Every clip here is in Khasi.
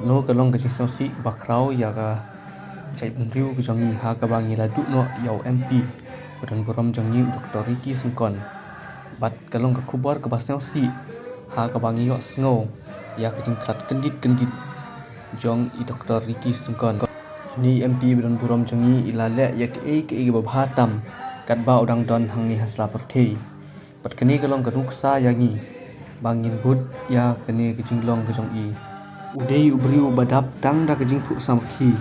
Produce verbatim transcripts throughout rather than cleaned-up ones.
Kano ka long ka jingsngewsih kaba khraw ïa ka jaitbynriew ka jong ngi ha kaba ngi la duh noh ïa u M P ba don burom jong ngi u Doktor Ricky Syngkon. Bad ka long ka khubor kaba sngewsih ha kaba ngi ïohsngew ïa ka jingkhlad kyndit kyndit jong i Doktor Ricky Syngkon. Ine i M P ba don burom jong ngi i la leh ïa kaei kaei kaba bha tam katba u dang don hangne ha sla pyrthei. Bad kane ka long ka nuksa ïa ngi ba ngin bud ïa kane ka jinglong ka jong i. U dei u briew ba dap tang da ka jingphuh samrkhie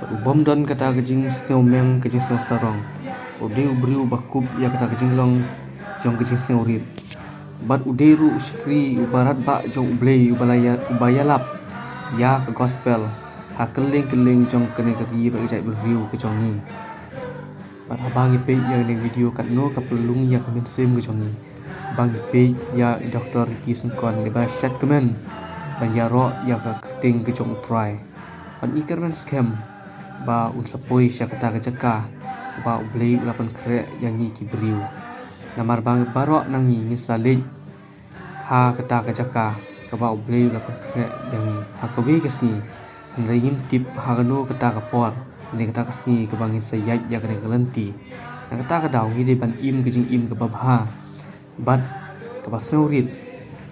bad u bym don kata ka jingsngewmeng ka jingsngewsarong. U dei u briew ba kup ïa kata ka jinglong jong ka jingsngewrit. Bad u dei ruh u shakri uba radbah jong U Blei uba la ïa, uba ïalap ïa ka gospel ha kylleng kylleng jong kane ka ri bad ka jaitbynriew ka jong ngi. Bad haba ngi peit ïa kane ka video katno ka pynlong ïa ka mynsiem ka jong ngi ba ngi peit ïa i Doktor Ricky Syngkon iba shait kmen ban ïaroh ïa ka kyrteng ka jong U Trai. Bad ngi kyrmen skhem ba un sa poi sha kata ka jaka kaba U Blei u la pynkhreh ïa ngi ki briew. Namar ba baroh na ngi ngin sa leit ha kata ka jaka kaba U Blei u la pynkhreh ïa ngi ha kawei ka sngi. Hynrei ngim tip ha kano kata ka por ne kata ka sngi kaba ngin sa ïaid ïa kane ka lynti. Na kata ka daw ngi dei ban im ka jingim kaba bha bad kaba sngewrit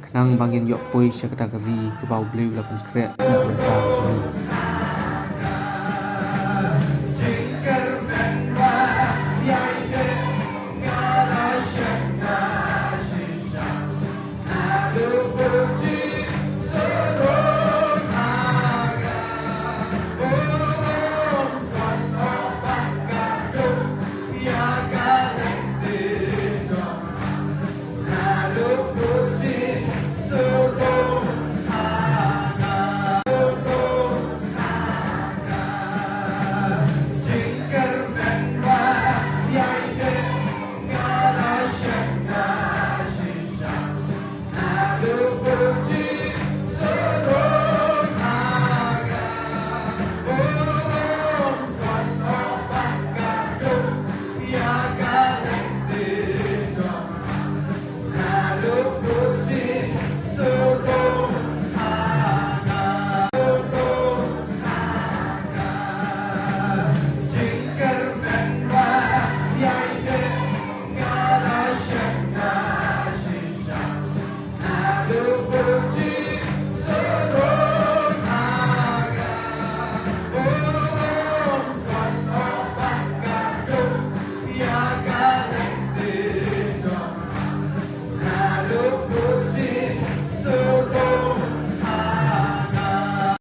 khnang ba ngin ïoh poi sha kata ka ri kaba U Blei u la pynkhreh ïa ka bynta ka jong ngi.